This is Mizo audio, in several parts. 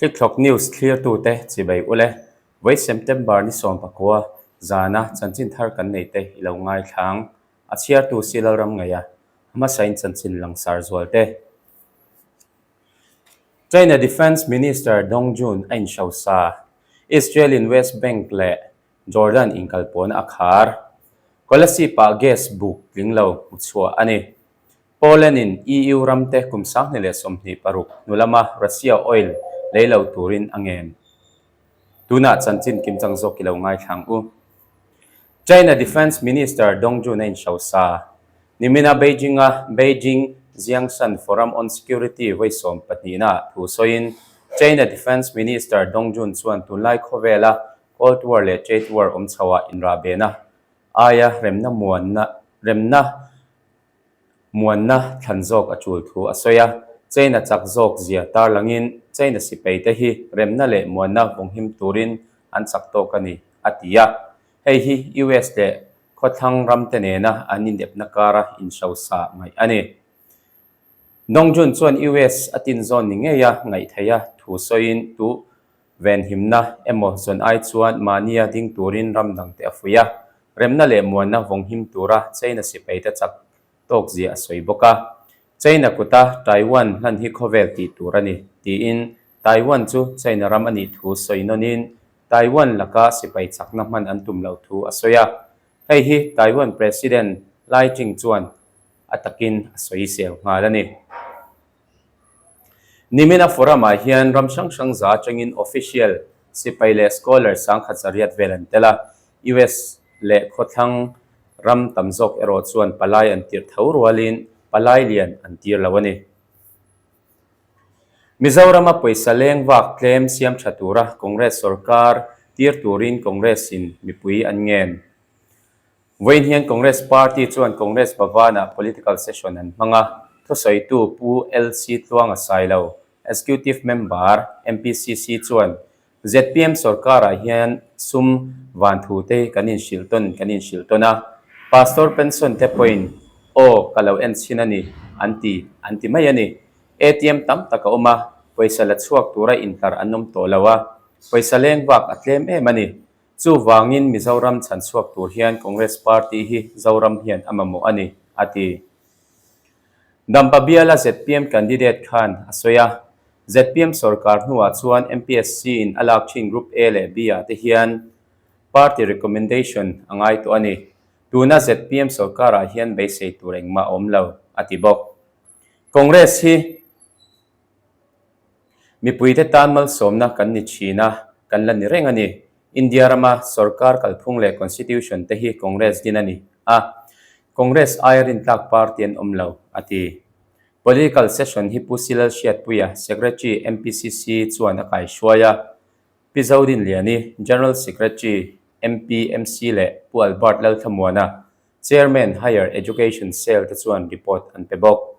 Thlikthlawk News thlirtute chibai ule, vawi September ni 19 zana chanchin thar kan nei te i lo ngaithlang. A chhiartu si Lalram Ngaia, hmasain chanchin langsar zual te. China Defence Minister Dong Jun a inhrosa, Israel-in West Bank leh Jordan inkalpawhna a khar. Kolasib-ah gas buk tling lo hmuchhuah a ni. Poland-in EU ramte kum 2026 hnu lama Russia oil lei lo turin a ngen. Tunah chanchin kimchang zawk i lo ngaithlang u. China Defence Minister Dong Jun a inhrosa. Nimina Beijing-a Beijing Jiangshan Forum on Security vawi 12 na thu sawiin China Defence Minister Dong Jun chuan tunlai khawvela Cold War leh Trade War awm chhoah inrahbehna aia remna muanna remna muanna thlan zawk a tul thu a sawi a. China chak zawk zia tarlangin China sipai te hi remna leh muanna vawnghim turin an chak tawk a ni, a ti a. Hei hi US leh khawthlang ramte nena an inepna kara inhrosa ngaih a ni. Dong Jun chuan US a tinzawn ni ngeia ngaih theih a thu sawiin tu venhimna emaw zawn ai chuan mahnia ding turin ram dangte a fuih a, remna leh muanna vawnghim tura China sipaite chak tawk zia a sawi bawk a. China kuta Taiwan hlan hi khawvel tih tur a ni, tiin Taiwan chu China ram a nih thu sawi nawnin Taiwan laka sipai chakna hman an tum loh thu a sawi a. Hei hi Taiwan President Lai Ching chuan a takin a sawi sel nghal a ni. Nimina forum-ah hian ram hrang hrang za atangin official, sipai leh scholar 1008 vel an tel a. US leh khawthlang ram tam zawk erawh chuan palai an tirh tho rualin palai lian an tir lo a ni. Mizorama pawisa leng vak tlem siam tha tura Congress sorkar tir turin Congress-in mipui an ngen. Vawiin hian Congress Party chuan Congress Bhavan-ah political session an hmang a, thusawitu Pu LC Tluanga Sailo, Executive Member, MPCC chuan zpm sorkarah hian sum van thu te kan inhrilh tawn kan inhrilh tawn a, Pastor pension te pawhin aw ka lo en chhin a ni an ti an ti mai a ni. ATM tam tak a awm a, pawisa la chhuak tura intlar an awm tawh lo a, pawisa leng vak a tlem em a ni. Chuvangin Mizoram chhan chhuak tur hian Congress Party hi Zoram hian a mamawh a ni, a ti. Dampa biala zpm candidate khan a sawi a, zpm sorkar hnuah chuan MPSC in a lak thin Group A leh B ah te hian party recommendation a ngai tawh a ni. Tuna zpm sorkarah hian beisei tur engmah a awm lo, a ti bawk. Congress hi Mipuite tan malsawmna kan ni thin a, kan la ni reng a ni. India rama sorkar kalphung leh constitution te hi Congress din a ni a, Congress aia rintlak party an awm lo, a ti. Political session hi Pu Silal Hriatpuia, Secretary MPCC chuan a kaihruai a, Pi Zodinliani, General Secretary MPMC leh Pu Albert Lalthlamuana, Chairman Higher Education Cell te chuan report an pe bawk.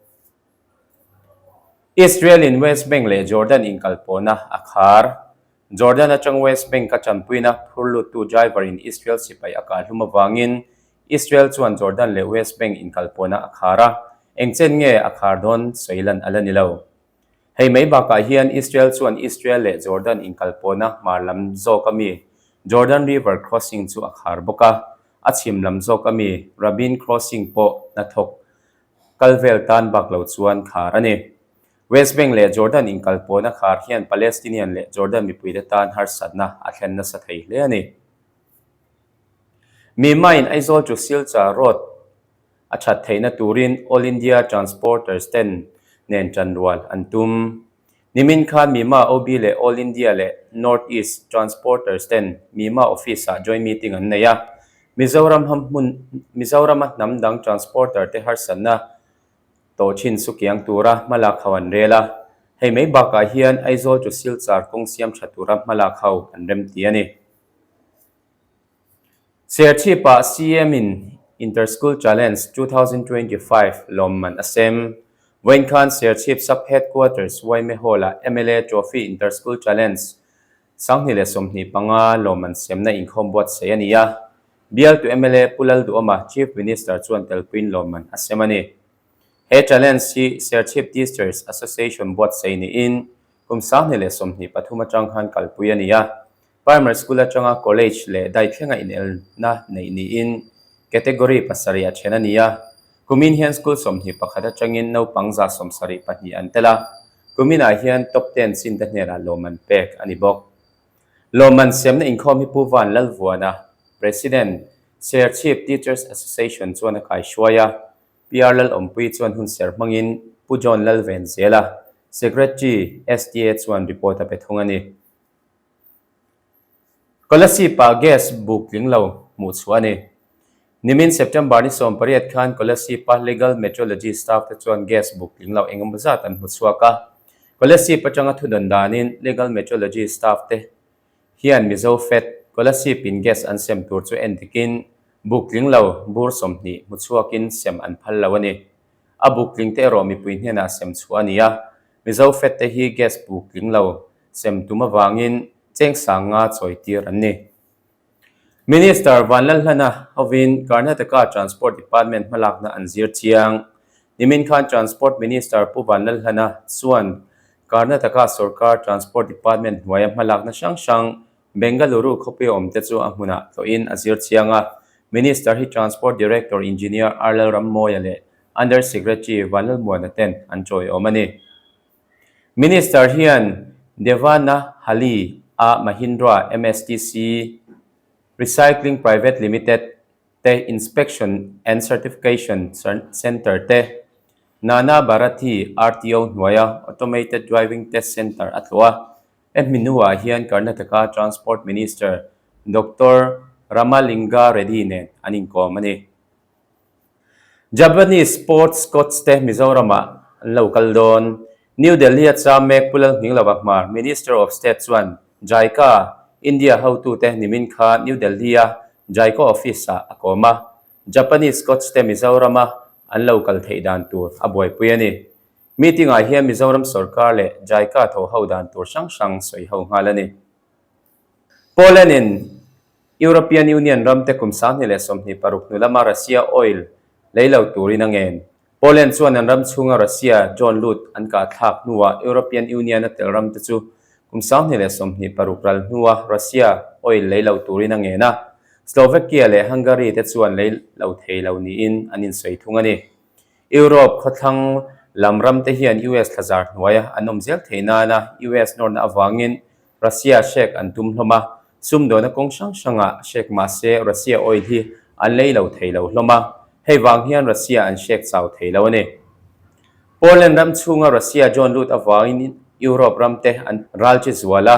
Israel-in West Bank leh Jordan inkalpawhna a khar. Jordan atang West Bank-a tanpuina phur luttu driver-in Israel sipai a kah hlum avangin Israel chuan Jordan leh West Bank inkalpawhna a khar a, eng chen nge a khar dawn sawi lan a la ni lo. Hei mai bakah hian Israel chuan Israel leh Jordan inkalpawhna hmar lam zawk ami Jordan River crossing chu a khar bawk a, a chhim lam zawk ami Rabin crossing pawh hnathawk Kal vel tan bak lo chuan khar a ni. West Bank leh Jordan inkalpawhna khar hian Palestinian leh Jordan mipuite tan harsatna a thlen nasa thei hle a ni. Myanmar-in Aizawl to Silchar Road a that theihna turin All India Transporters ten nen tanrual an tum. Nimin khan Myanmar OB leh All India leh North East Transporters ten Myanmar Office-ah joint meeting an nei a. Mizoram hmun Mizorama hnam dang transporter te harsatna tawh thin chu kiang tura hmalak ho an rel a. Hei mai bakah hian Aizawl to Silchar kawng siam tha tura hmalak ho an remti a ni. Serchhip-ah CM-in Inter-School Challenge 2025 lawmman a sem. Vawiin khan Serchhip Sub-Headquarters Yma Hall-ah mla Trophy Inter-School Challenge 2025 lawmman semna inkhawm buatsaih a ni a. Bialtu mla Pu Lalduhawma Chief Minister chuan telpuiin lawmman a sem a ni. He challenge hi Serchhip Teachers Association buatsaih niin. kum 2023 atang khan kalpui a ni a. Primary School atanga College leh dai thlenga inelna neih niin Category pasarih a then a ni a. Kumin hian School 21 atangin naupang 72 an tel a. Kuminah hian Top Ten chin te hnenah lawmman pek a ni bawk. Lawmman siamna inkhawm hi Pu Van Lalvuana, President, Serchhip Teachers Association chuan a kaihruai a. PR Lalawmpui chuan hun ser hmangin Pu John Lalvenzela, Secretary, STA chuan report a pe thung a ni. Kolasib-ah gas buk tling lo hmuh chhuah a ni. Nimin September ni 18 khan Kolasib-a Legal Metrology staff te chuan gas buk tling lo engemaw zat an hmu chhuak a. Kolasib atanga thudawn danin Legal Metrology staff te hian Mizo Fed Kolasib-in gas an sem tur chu en dikin buk tling lo bur 20 hmu chhuakin sem an phal lo a ni. A buk tling te erawh mipui hnenah sem chhuah a ni a. Mizo Fed te hi gas buk tling lo sem tum avangin cheng sanga chawi tir an ni. Minister Vanlalhlana hovin Karnataka Transport Department hmalakna an zir chiang. Nimin khan Transport Minister Pu Vanlalhlana chuan Karnataka sorkar Transport Department hnuaia hmalakna hrang hrang Bengaluru khawpui awmte chu a hmunah tlawhin a zir chiang a. Minister hi Transport Director Engineer R Lalrammawia leh Under Secretary Vanlalmuana ten an chawiawm a ni. Minister hian Devanahalli a Mahindra MSTC Recycling Private Limited te Inspection and Certification Centre te Nana Bharathi RTO hnuaia Automated Driving Test Centre a tlawh a. Hemi hnuah hian Karnataka Transport Minister Doctor Ramalinga Reddy nen an inkawm a ni. Japanese sports coach te Mizoramah an lo kal dawn. New Delhi a cham mek Pu Lalhninglova Hmar, Minister of State chuan JICA India hotute nimin kha New Delhi a JICA office ah a kawm a, Japanese coach te Mizorama an lo kal theih dan tur a buaipui a ni. Meeting ah hian Mizoram sorkar leh JICA tho ho dan tur hrang hrang sawi ho nghal a ni. Poland in European Union ramte kum 2026 hnu lama Russia oil lei lo turin a ngen. Poland chuan an ram chhunga Russia drone lut an kah thlak hnuah European Union a tel ramte chu kum 2026 ral hnua Russia oil lei lo turin a ngen a. Slovakia leh Hungary te chuan lei lo thei lo niin an insawi thung a ni. Europe khawthlang lam ramte hian US thlazar hnuaia an awm zel theih nana US nawrna avangin Russia hrek an tum hlawm a, sumdawna kawng hrang hrangah hrek mah se Russia oil hi an lei lo thei lo hlawm a, hei vang hian Russia an hrek chau thei lo a ni. Poland ram chhunga Russia drone lut avangin Europe ramte an ral chi zual a,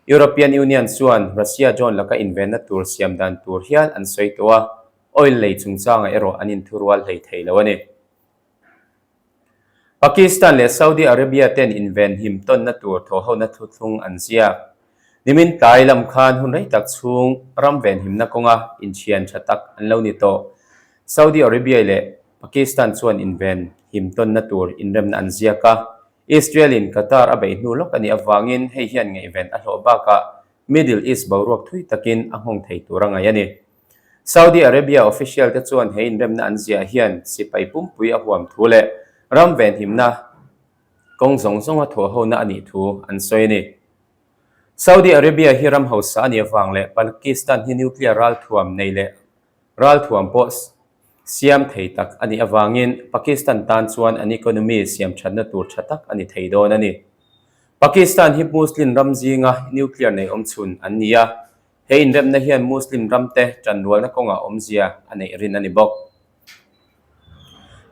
European Union chuan Russia drone laka invenna tur siam dan tur hial an sawi tawh a, oil lei chungchangah erawh an inthurual hlei thei lo a ni. Pakistan leh Saudi Arabia ten invenhim tawnna tur thawhhona thuthlung an ziak. Nimin tlai lam khan hun rei tak chhung ram venhimna kawnga inthian tha tak an lo ni tawh. Saudi Arabia leh Pakistan chuan invenhim tawnna tur inremna an ziak a. Israel in Qatar a beih hnu lawk a nih avangin hei hian ngaihven a hlawh bakah Middle East boruak thui takin a nghawng thei tur a ngaih a ni. Saudi Arabia official te chuan he inremna an ziah hian sipai pumpui a huam thu leh ram venhimna kawng zawng zawnga thawhhona a nih thu an sawi a ni. Saudi Arabia hi ram hausa a nih avang leh Pakistan hi nuclear ralthuam nei leh ralthuam pawh siam thei tak a nih avangin Pakistan tan chuan an economy siam thatna tur tha tak a ni thei dawn a ni. Pakistan hi Muslim ram zinga nuclear nei awmchhun an ni a. He inremna hian Muslim ramte tanrualna kawngah awmzia a neih rin a ni bawk.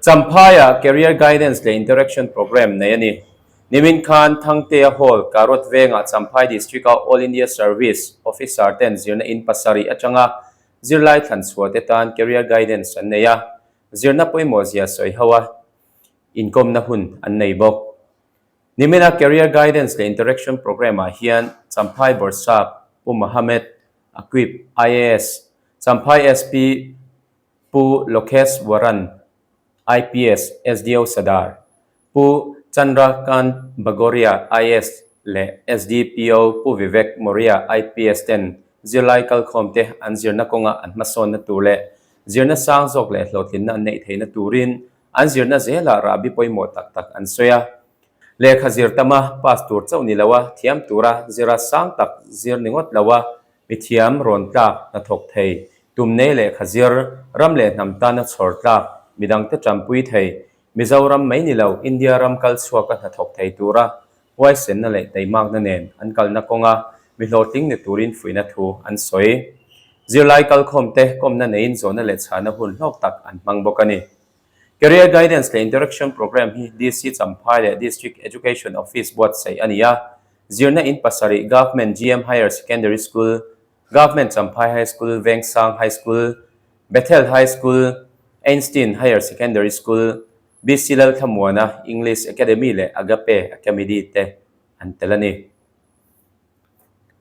Champhaiah Career Guidance leh Interaction Programme nei a ni. Nimin khan Thangtea Hall, Karot Vengah Champhai District-a All India Service Officer ten zirna in pasarih atanga zirlai thlan chhuahte tan Career Guidance an nei a, zirna pawimawhzia sawi ho a inkawmna hun an nei bawk. Nimina Career Guidance leh Interaction Programme-ah hian Champhai Bawrhsap Pu Mohammed Aqib, IAS, Champhai SP Pu Lokesh Waran, IPS, SDO Sadar, Pu Chandra Kant Bagoria, IAS leh SDPO Pu Vivek Maurya, IPS ten zirlai kalkhawmte an zirna kawnga an hmasawnna tur leh zirna sang zawk leh hlawhtlinna an neih theihna turin an zirna zelah rahbi pawimawh tak tak an sawi a. Lehkha zir tama pass tur chauh ni lo a, thiam tura zira sang tak zir ni ngawt lo a, mithiam rawn tlak hnathawk thei, tum nei lehkha zir, ram leh hnam tana chhawr tlak, midangte tanpui thei, Mizoram mai ni lo India ram kal chhuaka hnathawk thei tura huaisenna leh teimakna nen an kalna kawnga mi hlawhtling ni turin fuihna thu an sawi. Zirlai kalkhawmte kawmna neiin zawhna leh chhahna hun hlawk tak an hmang bawk a ni. Career Guidance leh Interaction Programme hi DC Champhai leh District Education Office buatsaih a ni a. Zirna in pasarih Government GM Higher Secondary School, Government Champhai High School, Vengsang High School, Bethel High School, Einstein Higher Secondary School, BC Lalthlamuana English Academy leh Agape Acamedy te an tel a ni.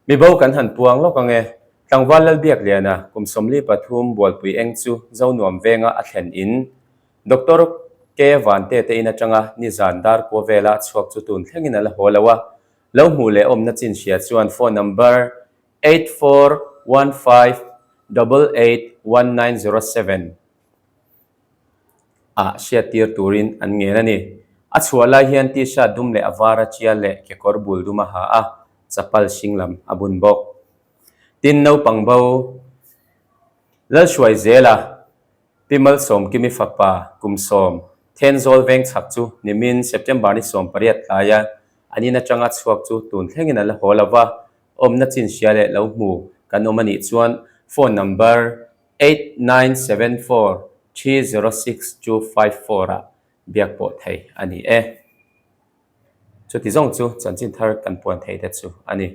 Mibo kan han puang lawk ang e. Tlangval Lalbiakliana kum 43 Bualpui eng chu Zonuam venga a thlen in Doctor K Vante te in atanga nizan dar kua vela a chhuak chu tun thlengin a la haw lo a. Lo hmuh leh awmna chin hria chuan phone number 8415881907 ah hriattir turin an ngen a ni. A chhuah lai hian t-shirt dum leh a var a tial leh kekawr bul dum a ha a, chapal hring lam a bun bawk. Tin, naupang bo Lalhruai zela Pi Malsawmkimi fapa kum sawm Thenzawl veng chhak chu nimin September ni 18 tlaia an in atanga chhuak chu tun thlengin a la haw lo va, awmna chin hria leh lo hmu kan awm a nih chuan phone number 8974306254 ah biak pawh thei a ni e. Chuti zawng chu chanchin thar kan puan thei te chu a ni.